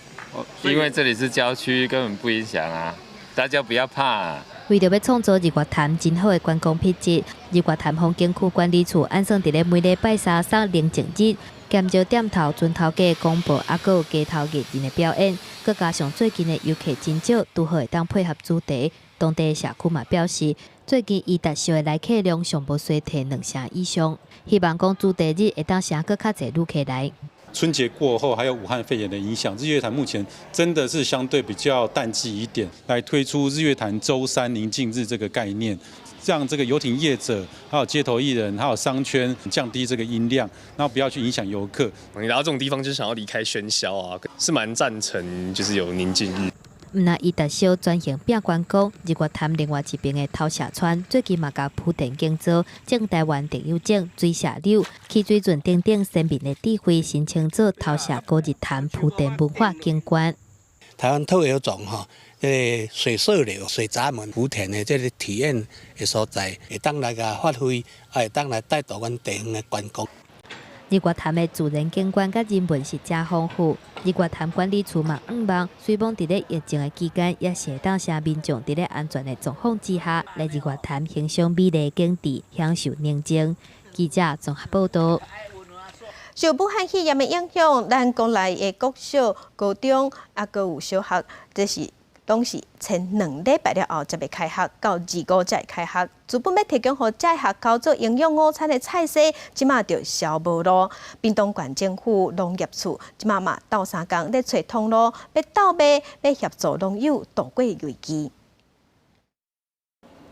因為這裡是郊區，根本不影響啊。大家不要怕啊。為著欲創造日月潭真好的觀光品質，日月潭風景區管理處按算佇咧每禮拜三送寧靜日，減少店頭、船頭家廣播，抑閣有街頭藝人的表演，閣加上最近的遊客真少，拄好會當配合主題。當地社區嘛表示，最近伊達秀的來客量上無衰退兩成以上，希望講主題日會當吸閣較濟旅客來。春節過後，還有武漢肺炎的影響，日月潭目前真的是相對比較淡季一點，來推出日月潭週三寧靜日這個概念，讓這個遊艇業者、還有街頭藝人、還有商圈降低這個音量，然後不要去影響遊客。你來到這種地方，就想要離開喧囂啊，是蠻贊成，就是有寧靜日。毋若伊達小轉型變觀光，日月潭另外一邊的頭社村最近嘛共莆田建造種台灣特有種水石榴、起水圳等等先民的智慧，申請做頭社古日潭莆田文化景觀。台灣特有種吼，這个水色柳、水閘門、莆田的這个體驗的所在，會當來共發揮，也會當來帶動阮地方的觀光。日月潭的自然景觀佮人文是誠豐富。日月潭管理處嘛，向望，雖罔佇咧疫情的期間，也是會當讓民眾佇咧安全的狀況之下，來日月潭欣賞美麗景致，享受寧靜。記者綜合報道。受武漢肺炎的影響，咱國內的國小、高中啊，閣有小學，這是攏是前2禮拜了後才欲開學，到25才會開學。原本欲提供予這學校做營養午餐的菜色，這馬就銷無路。屏東縣政府農業處這馬嘛鬥相共咧揣通路，欲鬥賣，欲協助農友渡過危機。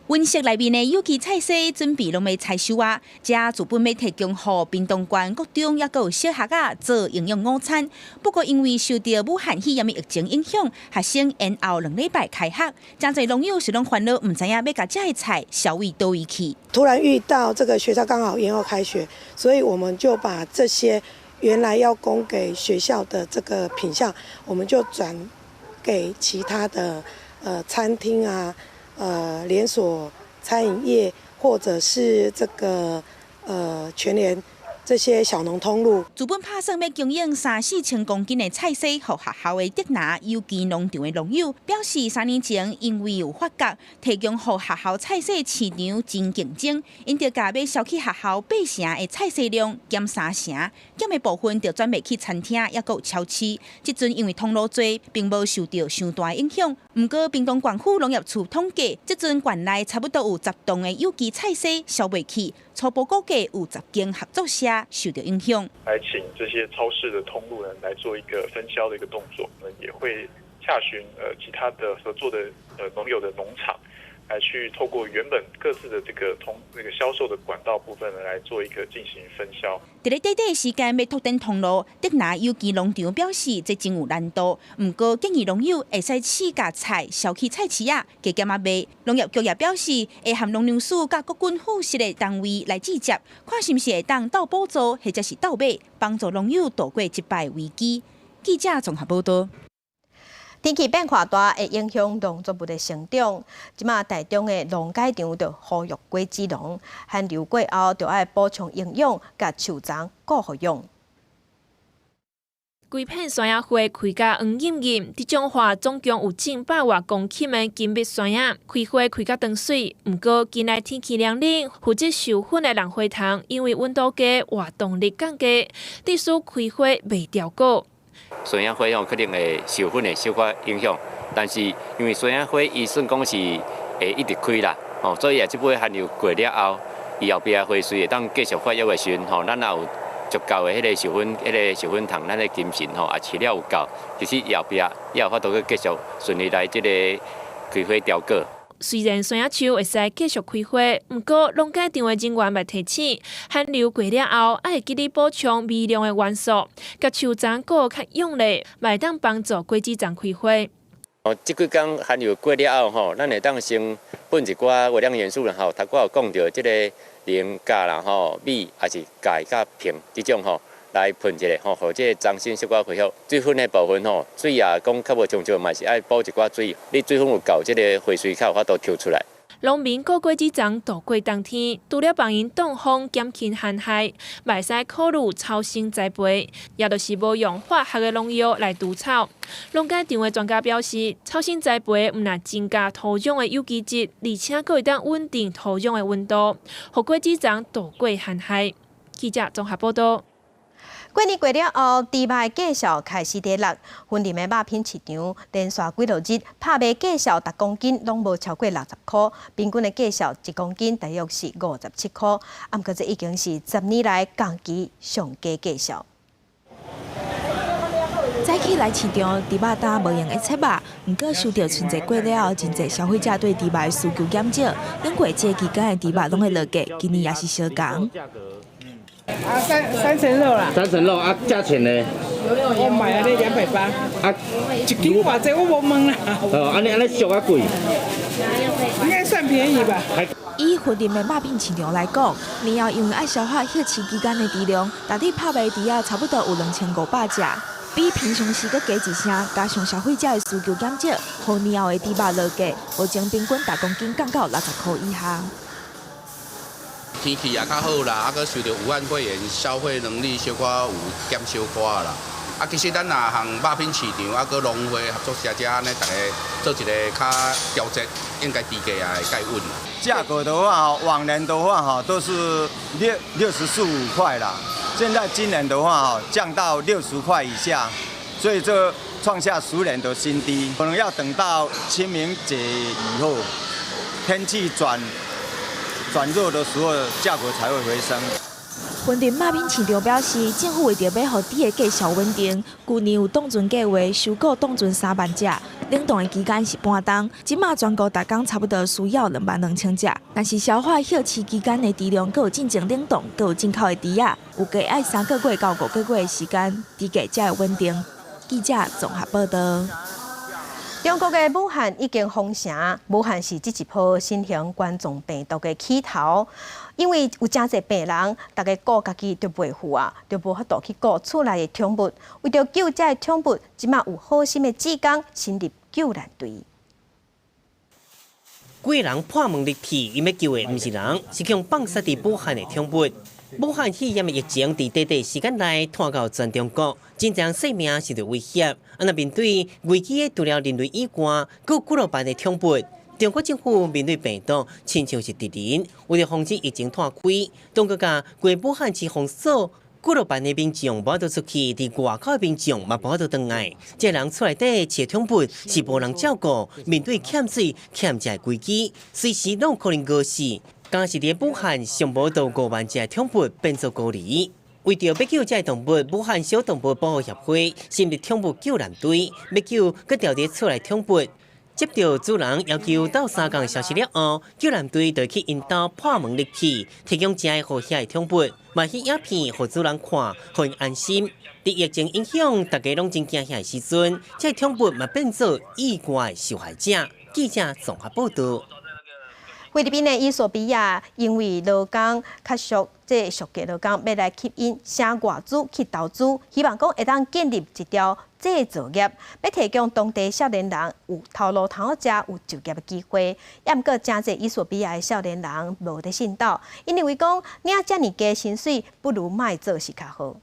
溫室內面的有機菜色準備攏欲採收啊！這原本欲提供予屏東縣國中抑閣有小學仔做營養午餐，不過因為受著武漢肺炎的疫情影響，學生延後2禮拜開學，誠濟農友是攏煩惱，毋知影欲共這的菜銷去佗位去。突然遇到這個學校剛好延後開學，所以我們就把這些原來要供給學校的這個品項，我們就轉給其他的餐廳啊。連鎖餐飲業，或者是這個全聯這些小農通路。原本拍算欲供應三四千公斤的菜色予學校的德拿有機農場的農友表示，3年前因為有發覺提供予學校菜色市場真競爭，𪜶就共欲銷去學校八成的菜色量減三成，減的部分就轉賣去餐廳，抑閣有超市。這陣因為通路濟，並無受著傷大影響。毋過屏東縣府農業處統計，這陣縣內差不多有10棟的有機菜色銷袂去，初步估計有10間合作社受著影響。來請這些超市的通路人來做一個分銷的一個動作，我們也會洽詢其他的合作的農友的農場，來去透過原本各自的這個通那個銷售的管道部分呢，來做一個進行分銷。佇咧短短時間欲拓展通路，德拿有機農場表示這真有難度。毋過建議農友會使試共菜銷去菜市仔，加減仔賣。農業局也表示，會和農糧署佮國軍副實的單位來對接，看是毋是會當鬥補助或者是鬥買，幫助農友渡過這擺危機。記者綜合報道。天氣變化大，會影響農作物的成長。這馬台中的農改場就呼籲果子農，寒流過後就愛補充營養，共樹叢顧好養。規片山仔花開甲黃艷艷，佇彰化總共有近百外公頃的金蜜山仔，開花開甲當媠。毋過近來天氣涼冷，負責授粉的龍花蟲因為溫度低，活動力降低，致使開花袂著果。山仔花吼可能會授粉會小可影響，但是因為山仔花伊算講是會一直開啦，吼，所以啊，這擺寒流過了後，伊後壁花穗會當繼續發育的時陣，吼，咱也有足夠的彼個授粉、彼個授粉蟲，咱的精神吼也飼料有夠，其實後壁也有法度去繼續順利來這個開花調果。雖然山仔樹會使繼續開花，毋過農改場的人員嘛提醒，寒流過了後，愛會記得補充微量的元素，共樹叢顧較用力，嘛會當幫助果子叢開花。哦，這幾工寒流過了後吼，咱會當先噴一寡微量元素啦吼，頭拄有講著這個磷、鉀啦吼、鎂，抑是鈣佮硼這種吼，來噴一下吼，予這個叢心小可恢復。水分的部分吼，水也講較無充足，嘛是愛補一寡水。你水分有夠，這個花穗較有法度抽出來。農民顧果子叢度過冬天，除了幫𪜶擋風減輕寒害，嘛會使考慮草生栽培，也就是無用化學的農藥來除草。農改場的專家表示，草生栽培毋但增加土壤的有機質，而且閣會當穩定土壤的溫度，予果子叢度過寒害。記者綜合報道。過年過了後，豬肉的價數開始佇落。雲林的肉品市場連續幾落日拍賣價數，逐公斤攏無超過60箍，平均的價數一公斤大約是57箍。啊，毋過這已經是10年來同期上低價數。早起來市場，豬肉擔無閒會切肉，毋過受著春節過了後，真濟消費者對豬肉的需求減少。頂過這個期間的豬肉攏會落價，今年也是相仝。啊，三層肉啦。三層肉啊，價錢呢？我買啊，呢280。啊，一斤偌濟我無問啦。哦，按呢按呢俗抑貴？應該算便宜吧。以雲林的肉品市場來講，年後因為愛消化歇市期間的豬量，逐日拍賣豬仔差不多有2500隻，比平常時閣加一成，加上消費者的需求減少，予年後的豬肉落價，目前平均逐公斤降到60箍以下。天氣也較好啦，啊，閣受著武漢肺炎，消費能力小可有減小可啦。啊，其實咱若和肉品市場啊，閣農會合作社遮按呢，逐家做一个較調節，應該豬價也會較穩。價格的話，往年的話哈都是64、5塊啦，現在今年的話哈降到60塊以下，所以這創下10年的新低，可能要等到清明節以後，天氣轉熱的時候，價格才會回升。雲林肉品市場表示，政府為著欲予豬的價數穩定，舊年有凍存計畫收購凍存3萬隻，冷凍的期間是半冬。這馬全國逐工差不多需要22,000隻，但是消化歇飼期間的豬量，閣有進前冷凍，閣有進口的豬仔，預計愛3個月到5個月的時間，豬價才會穩定。記者綜合報道。中國的武漢已經封城，武漢是這一波新型冠狀病毒的起頭，因為有誠濟病人，逐家顧家己就袂赴啊，就無法度去顧厝內的寵物。為著救這个寵物，這馬有好心的志工成立救難隊。幾人破門入去，𪜶欲救的毋是人，是予放殺佇武漢的寵物。武漢肺炎的疫情佇短短時間內拖到全中國，真濟人性命受著威脅。啊，若面對危機的，除了人類以外，閣有幾落萬的寵物。中國政府面對病毒，親像是敵人，為著防止疫情拖開，當局共規武漢市封鎖，幾落萬的民眾無法度出去，佇外口的民眾嘛無法度轉來。這人厝內底飼寵物是無人照顧，面對欠水、欠食的危機，隨時攏可能餓死。敢是佇武漢上無到5萬隻寵物變做孤兒，為著欲救這動物，武漢小動物保護協會成立寵物救難隊，欲救閣牢佇厝內寵物。接到主人要求鬥相共消息了後，救難隊就去𪜶兜破門入去，提供食的予遐的寵物，嘛翕影片予主人看，予𪜶安心。佇疫情影響，大家攏真驚嚇的時陣，這寵物嘛變做意外受害者。記者綜合報道。菲律賓的衣索比亞因為勞工較俗，這俗價勞工欲來吸引啥外資去投資，希望講會當建立一條製造業，欲提供當地少年人有頭路通好食、有就業的機會。也毋過，誠濟衣索比亞的少年人無咧信鬥，𪜶認為講領遮爾低薪水，不如莫做是較好。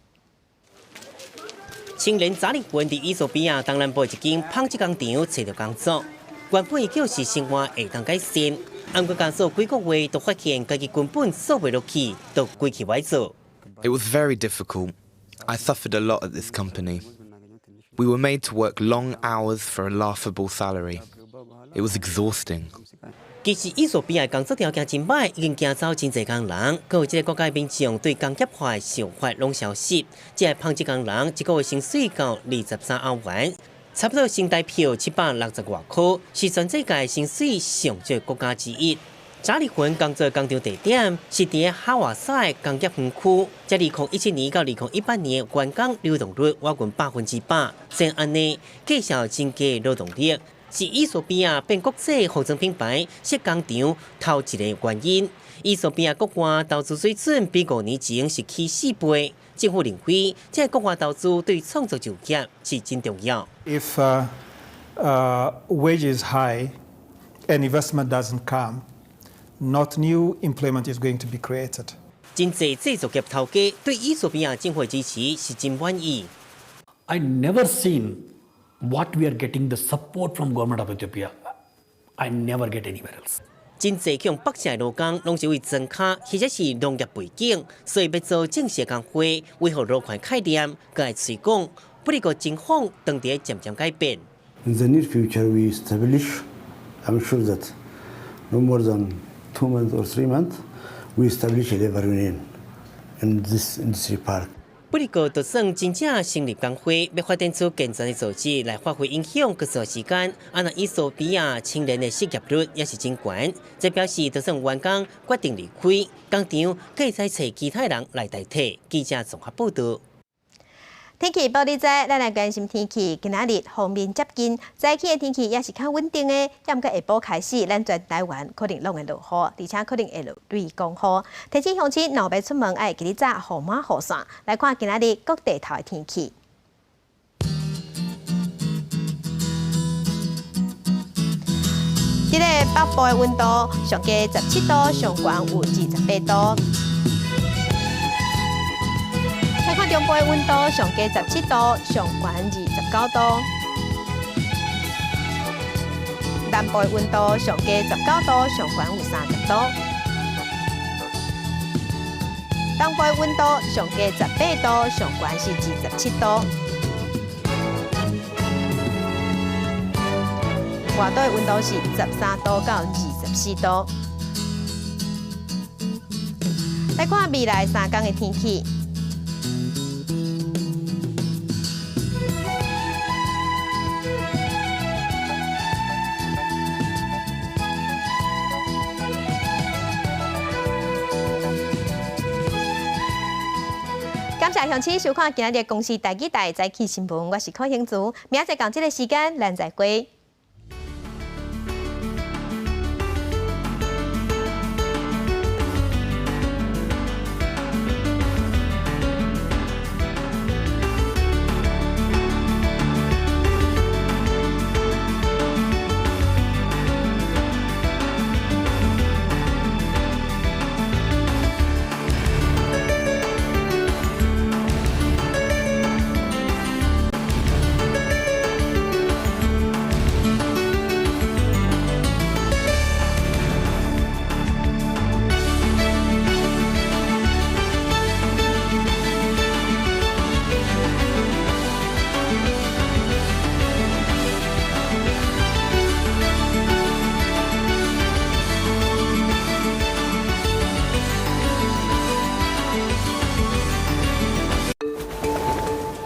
青年查理雲佇衣索比亞東南部一間紡織工廠揣著工作，原本就是生活會當改善。毋過工作幾個月，就發現家己根本做袂落去，就規氣無做。 It was very difficult. I suffered a lot at this company. We were made to work long hours for a laughable salary. It was exhausting. 其實衣索比亞工作條件真䆀，已經驚走真濟工人。閣有這个國家民眾對工業化的想法攏消失。這个紡織工人一個月薪水到23歐元，差不多新台票760外箍，是全世界薪水上少國家之一。查理雲工作工廠地點是佇哈瓦薩的工業園區，這2017年到2018年，員工流動率接近100%，先按呢繼續增加勞動力，是衣索比亞變國際服裝品牌設工廠頭一个原因。衣索比亞國外投資水準比5年前是起4倍。政府認為，這個國外投資對創造就業是真重要。 If wage is high and investment doesn't come, not new employment is going to be created. 真濟製造業頭家對衣索比亞政府支持是真滿意。 I never seen what we are getting the support from government of Ethiopia. I never get anywhere else. 真濟去予縛起來勞工，攏是為莊跤或者是農業背景，所以欲做正式工會，維護勞權概念，閣愛推廣。不過情況當地漸漸改變。 In the near future, we establish, I'm sure that no more than 2 months or 3 months, we establish a labor union in this industry park. 不過，就算真正成立工會，欲發展出健全的組織來發揮影響，閣需要時間。啊，若衣索比亞青年的失業率也是真懸，這表示就算員工決定離開工廠，閣會使揣其他人來代替。記者綜合報道。天氣報你知，咱來關心天氣。今仔日鋒面接近，早起的天氣也是較穩定的。也毋過下晡開始，咱全台灣可能攏會落雨，而且可能會落雷公雨。提醒鄉親，若欲出門，愛記得帶雨帽雨傘。來看今仔日各地頭的天氣。這个北部的溫度上低17度，上懸有28度。來看中部的溫度上低17度，上懸29度。南部的溫度上低19度，上懸有30度。東部的溫度上低18度，上懸是27度。外島的溫度是13度到24度。來看未來3天的天氣。感謝鄉親收看今日的公視台語台早起新聞，我是柯興竹，明仔載仝這个時間，咱再會。